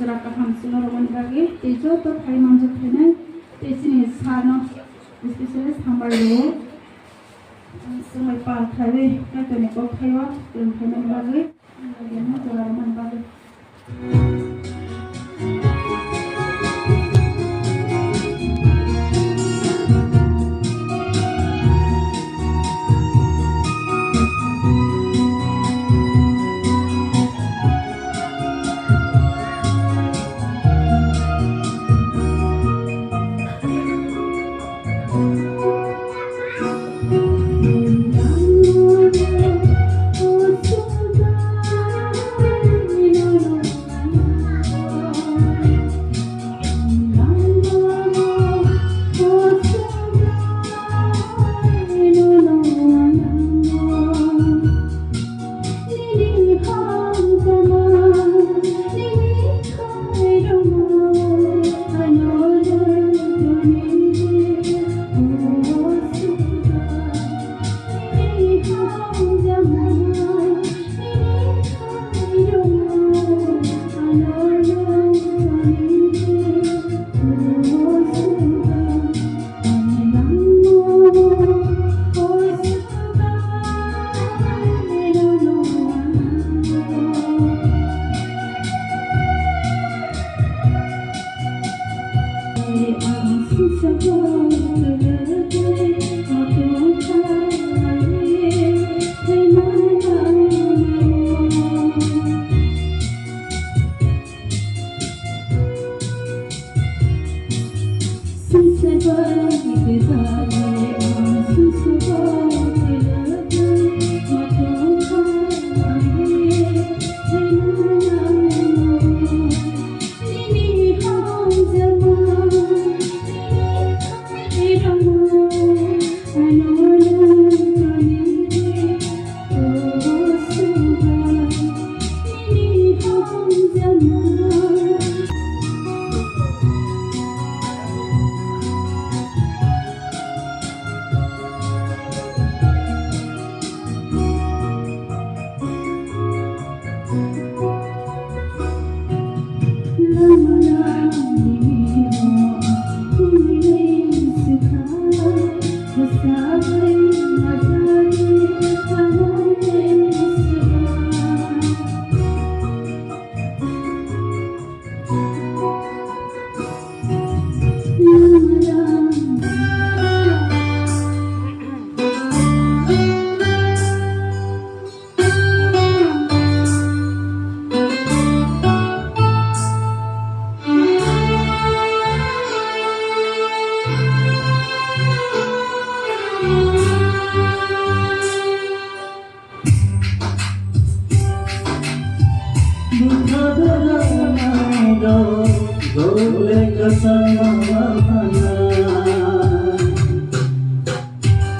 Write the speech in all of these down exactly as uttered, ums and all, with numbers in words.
Jora kaham chwng rwmani bagwi tei joto phai manjak phainai tei chini sano specialist hambai rwo. Chwngbai pal khlaiwi Kaitorni kok thaio kwrwng khlaimani bagwi, jora rwmani bagwi.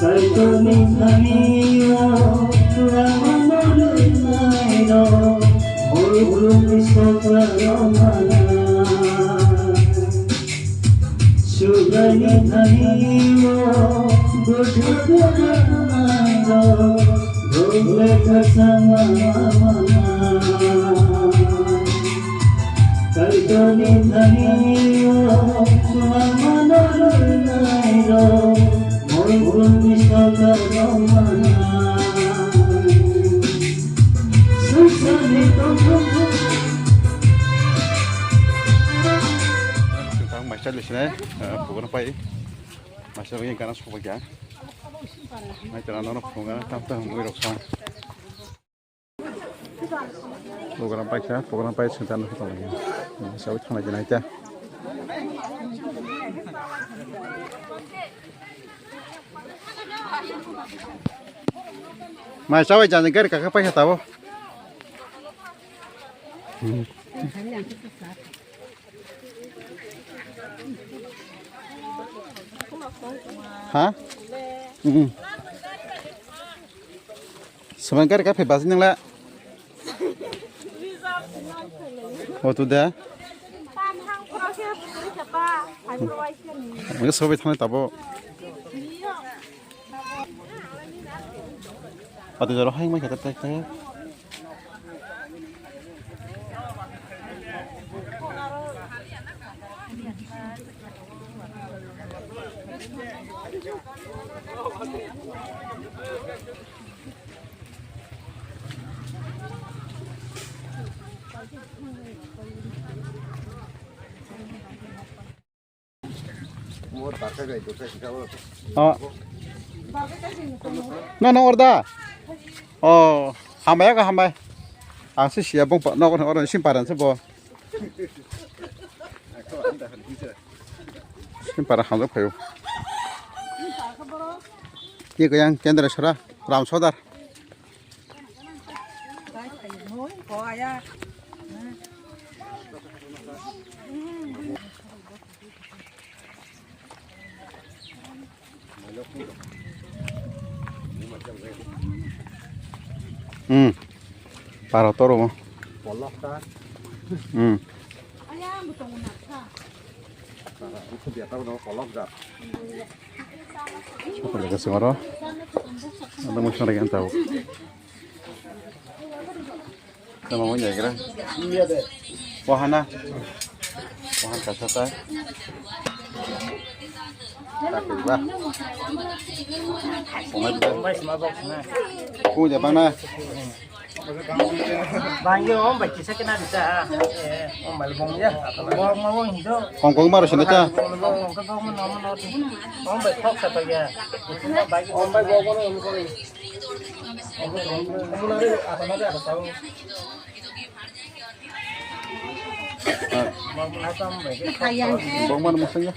Kaitorni thani o ramano rwnairok, Murgrumni sokra romana. Subraini thani o gotha gotha romano, rokle khasama mana. Kaitorni thani o ramano rwnairok, Murgrumni sokra romana. Swngcharni tongthok. Swngchar maisa lisinai, eh, program pai. Maisa bai gana sokbai kha. Mai tara nono program tam tam mui rok sa. Program paikha, program pai sengta no hoto lagi. Sawi thanglai jinai ta. Mai sawi jani gari kaka paikha tabo. Ha? Hmm. Sebentar ka phai basi nangla. Oh, tu da. Nang sobai thang tabo. Atu jaro hai mai kata tak tak. Oh. No, no, order. Oh, hambai, ako hambai. Ang se siya bong pa, no, no, oro sim paran se bo. Sim para hambai phayo. Ki ko yang Kendra Sora, Ram Sodar. Hmm. Para toro mo. Polok ta. Hmm. Para itu dia tahu nama polok dah. Apa lagi sih maro? Ada musuh lagi yang tahu. Tama mo nyagra. Wahana. Wahan kasa ta. Ba. Ku ja bana. Bang yo om bai kisa kena bisa. Om bai bong ya. Bong bong hido. Hong Kong maro sene ta. Om bai thok sa ta ya. Om bai bong bong. Bongmano mwswngya.